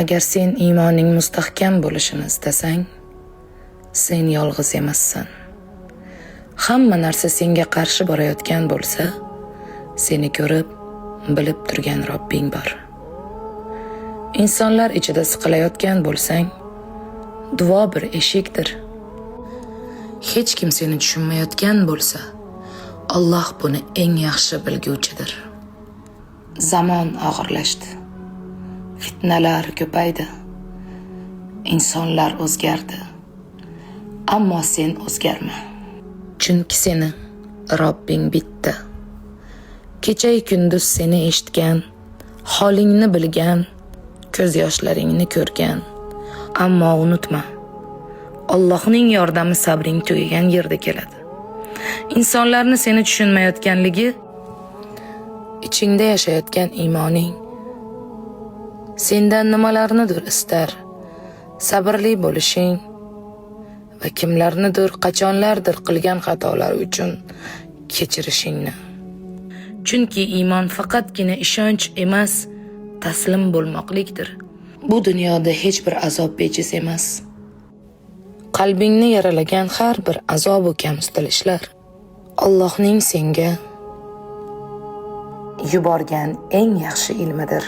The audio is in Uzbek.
Agar sen iymoning mustahkam bo'lishini istasang, sen yolg'iz emassan. Hamma narsa senga qarshi borayotgan bo'lsa, seni ko'rib, bilib turgan Robbing bor. Insonlar ichida siqilayotgan bo'lsang, duo bir eshikdir. Hech kim seni tushunmayotgan bo'lsa, Alloh buni eng yaxshi bilguvchidir. Zamon og'irlashdi. Fitnalar ko'paydi. Insonlar o'zgardi. Ammo sen o'zgarma. Chunki seni Robbing bitta. Kecha kunduz seni eshitgan, holingni bilgan, ko'z yoshlaringni ko'rgan. Ammo unutma, Allohning yordami sabring tugagan yerda keladi. Insonlarni seni tushunmayotganligi ichingda yashayotgan iymoning sendan nimalarnidir istar. Sabrli bo'lishing va kimlarnidir qachonlardir qilgan xatolari uchun kechirishingni. Chunki iymon faqatgina ishonch emas, taslim bo'lmoqlikdir. Bu dunyoda hech bir azob bejiz emas. Qalbingni yaralagan har bir azob u kamsitilishlar Allohning senga yuborgan eng yaxshi ilmidir.